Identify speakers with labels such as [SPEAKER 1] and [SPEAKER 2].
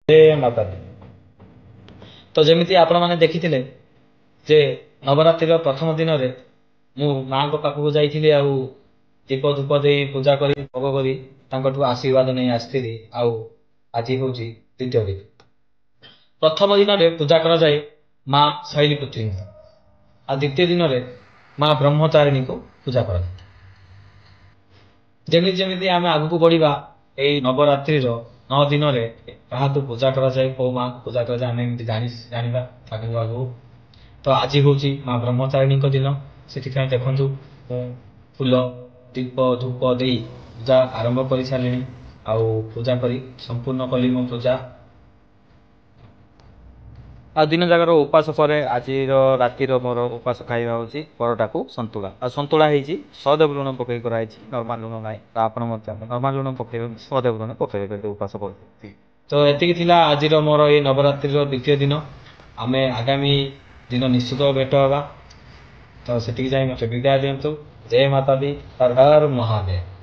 [SPEAKER 1] ଜୟ ମାତା ଦି। ତ ଯେମିତି ଆପଣମାନେ ଦେଖିଥିଲେ ଯେ ନବରାତ୍ରିର ପ୍ରଥମ ଦିନରେ ମୁଁ ମାଆଙ୍କ ପାଖକୁ ଯାଇଥିଲି ଆଉ ଦୀପ ଧୂପ ଦେଇ ପୂଜା କରି ଭୋଗ କରି ତାଙ୍କଠୁ ଆଶୀର୍ବାଦ ନେଇ ଆସିଥିଲି। ଆଉ ଆଜି ହେଉଛି ଦ୍ୱିତୀୟ ଦିନ। ପ୍ରଥମ ଦିନରେ ପୂଜା କରାଯାଏ ମା ଶୈଳୀପୁତ୍ରୀଙ୍କୁ, ଆଉ ଦ୍ୱିତୀୟ ଦିନରେ ମା ବ୍ରହ୍ମଚାରିଣୀଙ୍କୁ ପୂଜା କରାଯାଏ। ଯେମିତି ଯେମିତି ଆମେ ଆଗକୁ ବଢ଼ିବା, ଏଇ ନବରାତ୍ରିର 9 ଦିନରେ କାହାକୁ ପୂଜା କରାଯାଏ, କୋଉ ମାଆଙ୍କୁ ପୂଜା କରାଯାଏ, ଆମେ ଏମିତି ଜାଣିବା ଆଗକୁ ଆଗକୁ। ତ ଆଜି ହେଉଛି ମା ବ୍ରହ୍ମଚାରିଣୀଙ୍କ ଦିନ। ସେଥିପାଇଁ ଦେଖନ୍ତୁ, ମୁଁ ଫୁଲ ଦୀପ ଧୂପ ଦେଇ ପୂଜା ଆରମ୍ଭ କରିସାରିଲିଣି ଆଉ ପୂଜା କରି ସମ୍ପୂର୍ଣ୍ଣ କଲି ମୋ ପୂଜା। ଆଉ ଦିନ ଯାକର ଉପାସ ପରେ ଆଜିର ରାତିର ମୋର ଉପାସ ଖାଇବା ହେଉଛି ପରଟାକୁ ସନ୍ତୁଳା। ଆଉ ସନ୍ତୁଳା ହେଇଛି, ସହଦେବ ଲୁଣ ପକେଇ କରାହେଇଛି, ନର୍ମାଲ ଲୁଣ ନାହିଁ। ତ ଆପଣ ମଧ୍ୟ ନର୍ମାଲ ଲୁଣ ପକେଇବେ, ସହଦେବ ଲୁଣ ପକେଇବେ ଯଦି ଉପାସ କରୁଛନ୍ତି। ତ ଏତିକି ଥିଲା ଆଜିର ମୋର ଏଇ ନବରାତ୍ରିର ଦ୍ୱିତୀୟ ଦିନ। ଆମେ ଆଗାମୀ ଦିନ ନିଶ୍ଚିତ ଭେଟ ହେବା। ତ ସେତିକି ଯାଇ ମୋତେ ବିଦାୟ ଦିଅନ୍ତୁ। ଜୟ ମାତା ଦି, ହର ହର ମହାଦେବ।